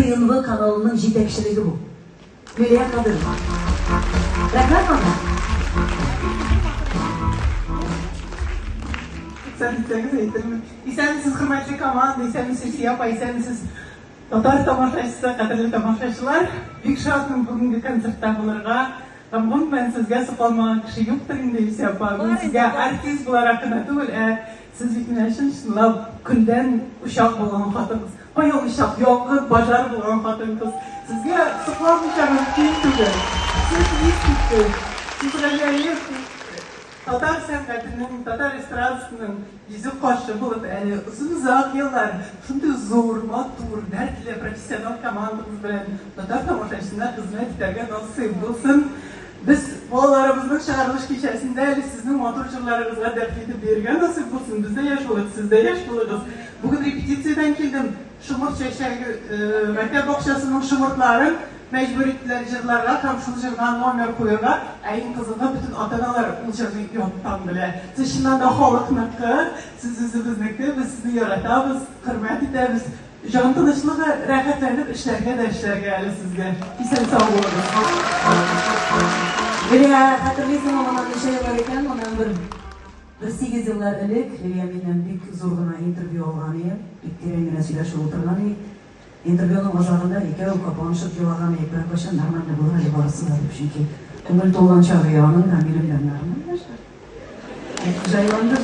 ТНВ каналының җитәкчелеге бу. Лилия Кадырова. Рәхмәт аңа. Рөхсәт итсәгез әйтермен. Исәнмесез, хөрмәтле команда, исәнмесез, Илсөя апа, исәнмесез, татар тамашачысы, кадерле тамашачылар. Бик шатмын бүгенге концертта булырга. Һәм гомумән сезгә сокланмаган кеше юктыр инде, Илсөя апа. Мин сезгә артист буларак кына түгел, ә сез бит менә чын-чынлап көлдән учак булган хатын-кыз. Кая учак, янгын, пожар булган хатын-кыз. Сезгә сокланмыйча мөмкин түгел. Сез искиткеч, сез гаҗәеп. Татар сәнгатенең, татар эстрадасының йөзек кашы булып әле озын-озак еллар шундый зур, матур, дәртле, профессионал командагыз белән татар тамашачысына хезмәт итәргә насыйп булсын. Без балаларыбызның чыгарылыш кичәсендә әле сезнең матур җырларыгызга дәртле итеп биергә насыйп булсын. Без дә яшь булыйк, сез дә яшь булыгыз. Бүген репетициядән килдем. Шомырт чәчәге мәктәп бакчасының шомыртларын мәҗбүр иттеләр җырларга һәм шул җырга номер куерга. Ә иң кызыгы, бөтен ата-аналар ул җырны яттан белә. Сез чыннан да халыкныкы, сез үзебезнеке, без сезне яратабыз, хөрмәт итәбез. Җан тынычлыгы, рәхәтләнеп эшләргә дә эшләргә әле сезгә. Исән-сау булыгыз. Лилия, хәтерлисеңме, моннан ничә еллар икән, моннан бер бер сигез еллар элек Лилия миннән бик зур гына интервью алган иде, бик тирән генә сөйләшеп утырган идек. Интервьюның азагында икәү капланышып елаган идек, беркайчан нормально булыр әле барысы да дип, чөнки күңел тулган чагы аның һәм минем дә нормально. Җайланды.